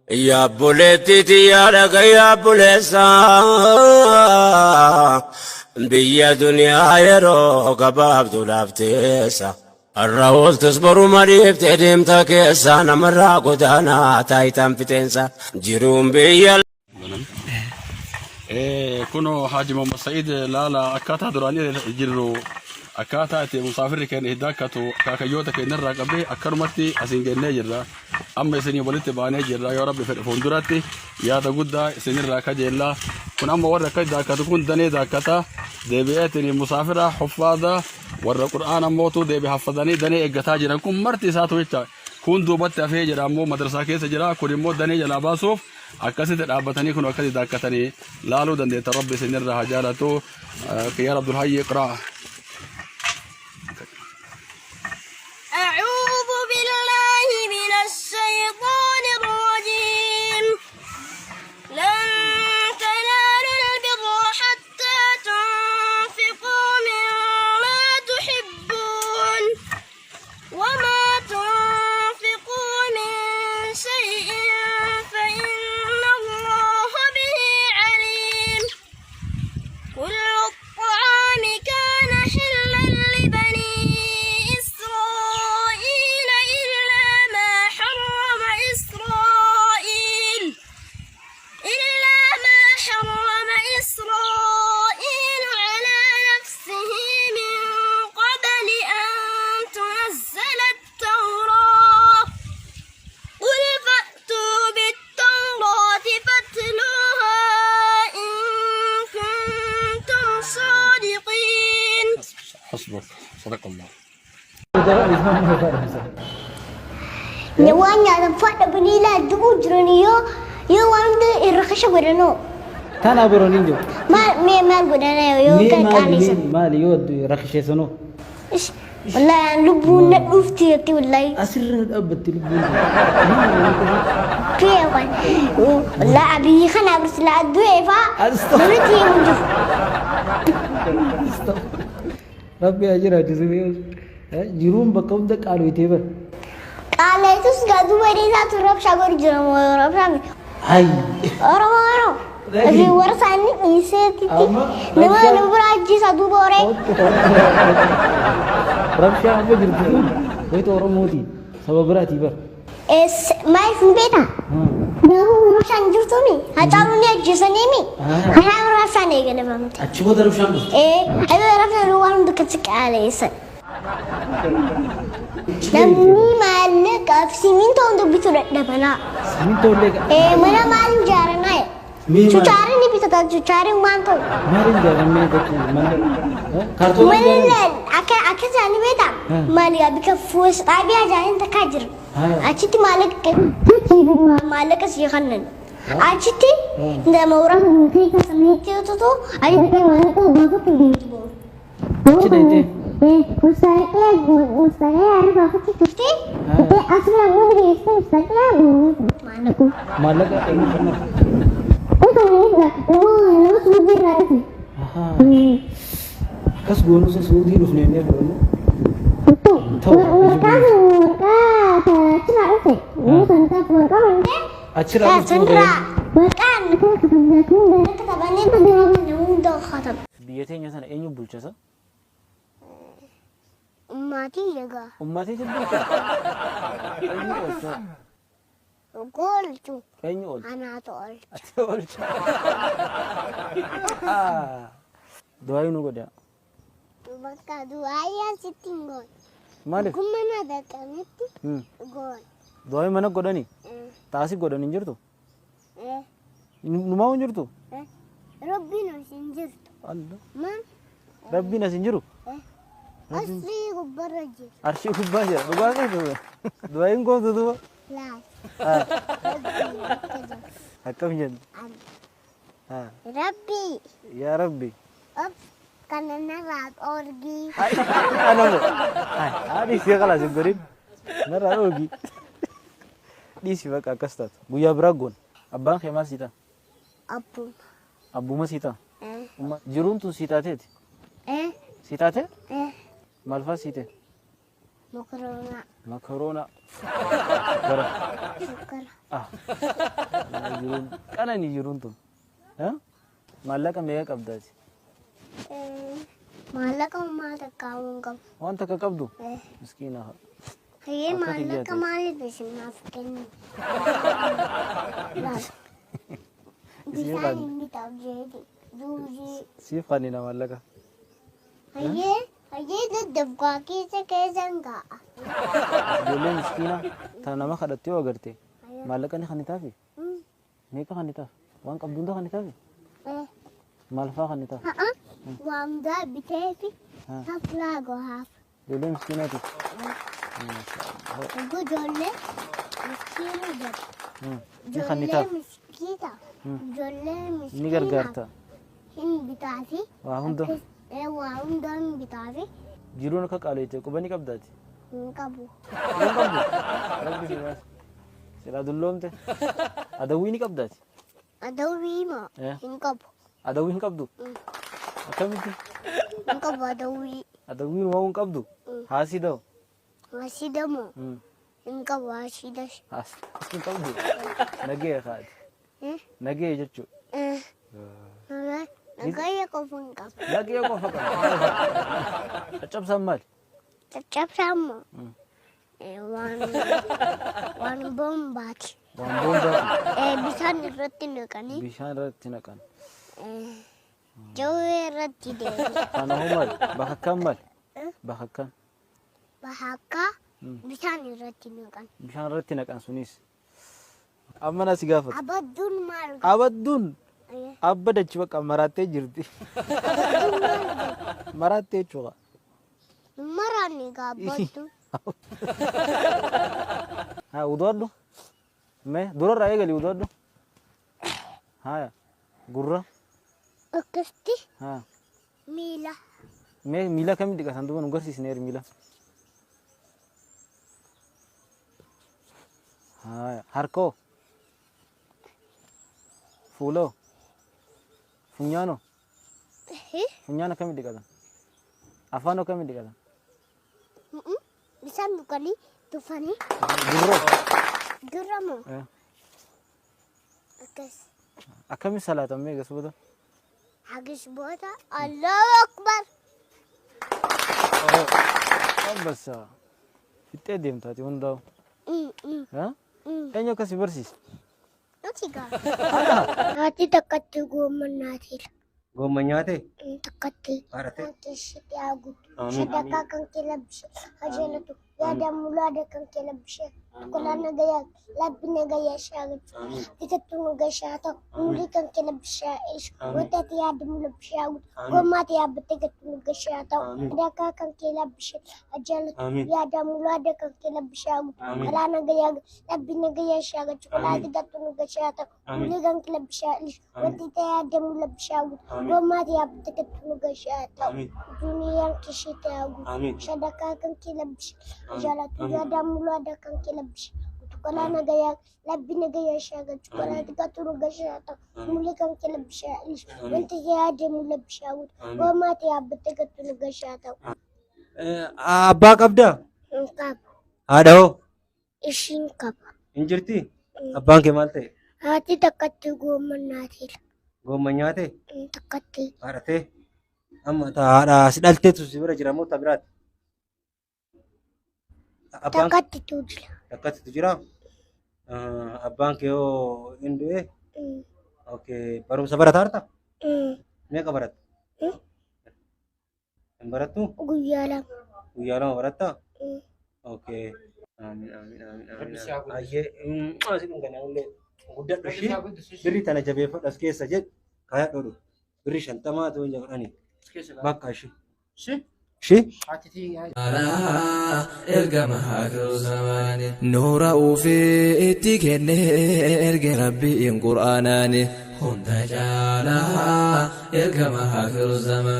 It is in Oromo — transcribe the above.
Yaa obboleettii tiyyaa dhaga'i yaa obboleessa biyya duniyaa yeroo gabaabduudhaaf teessa har'a ooltus boruma dhiiftee deemta keessa namarraa godaanaa taayitaan fixeensa jiruun biyya Kunoo Haaji Muhammad Sa'id laala akkaataa duraanii jirru akkaataa itti musaafirri keenya itti daakkatu akaakayyoota keenya irraa qabee akkanumatti asiin gennee jirra. Amma isinii walitti baanee jirra yoo rabbi fedhe fuulduratti yaada guddaa isinirraa kajeella. Kun amma warri akka daakkatu kun danee daakkata deebi'eetiin musaafira huffaada warra qur'aana mootuu deebi haffazanii danee eeggataa jiran kun marti isaatu jecha. Kun duubatti hafee jedha ammoo madrasaa keessa jira kun immoo danee jalaa baasuuf akkasitti dhaabbatanii kun akkasitti daakkatanii laaluu dandeetta rabbi isinirraa haa jaalatu Kiyaar Abdulhayyi iqraa. أعوذ بالله من الشيطان الرجيم لن تنالوا البر حتى تنفقوا مما تحبون وما تنفقوا من شيء فإن الله به عليم كل الطعام كان حلا لبني إسرائيل إلا ما حرم إسرائيل إلا ما حرم إسرائيل على نفسه من قبل أن تنزل التوراة قل فأتوا بالتوراة فاتلوها إن كنتم صادقين. Hasbuk. Sadaqallah. Waan nyaatan fa'aa dhabanii laa du'uu jiranii yoo yoo waan hunda irra kasha godhanoo. Tana biroon hin jiru. Maal mee maal godhanaa yoo Mee maali qaqqaaleessan. mee maali yoo rakisheessanoo. Ish wallahi an lubbuun na dhufti jetti wallahi. Asirra na dhaabbatti lubbuun. Kee waan wallahi abiyyi kana silaa du'ee faa namatti himu jiru. Rabbi haa jiraachisu. Jiruun bakka hunda qaaloytee bara. Qaaleetus gaa duuba isaatu rabshaa godhu jira moo rabshaa miti. Hayi. Oromoo Oromoo. Ofii warra isaanii dhiiseetitti Amma nama rabshaa- nama biraa ajjeesaa duuba horee. Rabshaa amma jirtu kun wayita Oromooti. Saba biraatii bara. Maaliif ni beektaa? Gaafa rabshaan jirtuuni Hacaaluu ni ajjeesaniimi. Kanaaf rabshaan eegalamamte. Achi booda rabshaan dhufte. Ee, ayoo rabshaan waan hunda akkasi qaaleessan. Namni maallaqaaf simintoo hunda bituu dadhabanaa. Simintoo illee Ee, mana maal ijaaranaa? Mee maal? Cucaariin ni bitata, cucaariin waan ta'u. Maaliin ijaaramee gochuu mana kaartoonii Mana ijaarame? akka akka isaanii beektaa? Maali bika fuus xaabiyaa ijaaranii takkaa jira. Achitti maallaqa maallaqa sii kennan. Achitti nama waraana keessa tutu achitti maallaqa baafatu deemtu boru. Achi deemtee? Mustaqee mustaqee arba turte asirra mana geesse mustaqee maallaqa. Maallaqa eenyu kennaaf? Nama suuqii irraa dhufe. Akkas goonuu isa suuqii dhufne inni fudhannu. Ta'u. Warqaa warqaa achirraa dhufe. Warqaa hundee. Achirraa dhuftuu Sanirraa warqaan katabanii hunda kataba. Biyya teenya sana eenyu bulchasa? Ummaatii egaa. Uummateetu bulcha. Eenyu oolcha? Goolchu Eenyu oolcha? anaatu oolcha. Ati oolcha. Du'aa nu godha. Bakka du'aayyaan sitti hin goone. Maaliif? Kun mana dhaqanitti goone. Du'aa mana godhani? Taasii godhan hin jirtu? Numaa hin jirtu? Rabbiin as hin jirtu. Allah. Man Rabbiin as hin jiru? asii gubbarra jira. Arshii gubbaa jira. Dhugaa keetu. Du'aayin gootu duuba. Laal. Rabbiin akka jiru. Akkam jennu? Rabbii Yaa Rabbi. of kana narraa dhoorgii. Ana moo? Haadhi ishee kalaas hin godhin. Narraa dhoogi. Dhiisi bakka akkas taatu. Guyyaa biraa goona. Abbaan kee maal sii ta'a? Abbuma. Abbuma sii ta'a? Jiruun tun sii taateeti? Eh. Sii taate? Eh. Maal fa'aa sii ta'e? Mokoroonaa. Makaroona. Gara. Sukkara. Ah. Jiruun qananii jiruun tun. Maallaqa meeqa qabdaati? Maallaqa uumaa takka hin qabu. Waan takka qabdu? Miskiina. Hayyee Akka maallaqa kiyyaati. maaliif isin naaf kennu? Isin Bishaan kan hin bitaaf jeeti. Juusii. siif kannina maallaqa. Hayyee hayyee daddafqaa keessa keessan kaa'a. Ijoollee miskiina tana nama kadhattee yoo agarte maallaqa ni kannitaafi? Meeqa kannitaaf? Waan qabdu hunda kannitaafi? Maal fa'aa kannitaaf? Ha'a waan hundaa biteefi haflaa gohaaf. Ijoollee miskiinaatiif. Oguu ijoollee miskiina jedhu. Ni Ijoollee kannitaaf. miskiita. Ijoollee Ni miskiina. gargaarta. Hin bitaafi. Waa hunda. Waa hunda hin bitaafi. Jiruun akka qaaleette quba ni qabdaati. Hin qabu. Quba hin qabdu. Rabbi si baase. Silaa dulloomte. Adawwii ni qabdaati. Adawwii moo hin qabu. Adawwii hin qabdu. Akkamitti? Hin qabu adawwii. Adawwiin waa hin qabdu. Haasii da'u. Hasiida moo hin qabu hasiida. Haasii hin qabdu. Nagee kaati. Nagee jechuudha. Nagaya qofa hin qabu. Nagee qofa qaba. Caccabsaan maali? Caccabsaan moo waan waan boombaati. Waan boombaati. Bishaan irratti naqanii Bishaan irratti naqan. Jawwee irratti deebi'a. Kana hoo maali? Bakakkaan maali? Bakakkaan. Bakakkaa bishaan irratti naqan. Bishaan irratti naqan sunis. Amma na si gaafatu. Abadduun maal? Abadduun abba dachi bakka maraattee jirti. Abadduun maal godhu? Maraattee jechuudha. Maraanni egaa abadduun. Haa udoodhu. Mee durarraa eegali udoodhu. Haaya gurra. Akkasitti Haa miila. mee miila kamitti dhiqatan duuba nu garsiisneer miila. Haaya harkoo. Fuuloo. Funyaanoo. Funyaan akkamitti dhiqatan? Afaan akkamitti dhiqatan? Bishaan dhuganii tufanii Gurroo. gurra moo akkas. Akkamitti salaatan mee egas booda? Hagis booda Allahu Akbar. Abbasa. Fixxee deemtaati hundaa'u. Eenyu akkasii barsiise? Nuti gaa. Haati takkatti goomman naateera. Goomman nyaate? Takkatti. Haadhate? Kan keessatti haa guutu. Sadaqaa kan kee labbishe qajeelatu. Yaada mulaada kan kee labbishe. Tukolaa nagayaa labbi nagayaa shaagatu. Bitattu nagashaa ta'u. Umurii kan kee labbishaa ishu. Wanta ati yaadamu labbishaa guutu. Gommaati yaabbattee gattu nagashaa ta'u. Sadaqaa kan kee labbishe qajeelatu. Yaada mulaada kan kee labbishaa guutu. Kalaa nagayaa labbi nagayaa shaagatu. Tukolaa gattu nagashaa ta'u. Umurii kan kee labbishaa ishu. Wanti ati yaadamu labbishaa guutu. Gommaati yaabbattee gattu nagashaa ta'u. Duniyaan kishite haa guutu. Sadaqaa kan kee labbishe qajeelatu. Yaada mulaada kan kee labbishe. Tukolaa nagayaa labbi nagayaa shaagatu. Tukolaa gattu nagashaa ta'u. Umurii kan kee labbishaa ishu. Wanti ati yaadamu labbishaa guutu. Gommaati yaabbattee gattu nagashaa ta'u. Abbaa qabdaa? Hin qabu. Haadha hoo? Ishiin qaba. Hin jirti? Abbaan kee maal ta'e? Haati takkatti goomman naateera. Goomman nyaate? Takkatti. Haadhatee? Amma ta haadha si dhalteetu si bira jira moo ta biraati? Abbaan Takkatti tu jira. takkattitu jira? Abbaan kee hoo hin du'e? Okay. Barumsa barataa jirta? Meeqa baratta? Hin barattu? Guyyaa lama. Guyyaa lama barattaa? Okay. Amiin amiin amiin amiin. Ayyee si dhungana illee guddadhu ishii birrii tana jabeeffadhu as keessa jedhu kaayadhu dhufu. Birrii 50 ta'uu hin jedhani. Bakka ishii. Ishii? Ergama aakiru zamaani nuura ufii itti kenne erge rabbiin qur'aanaani hunda caalaa ergama aakiru zamaani.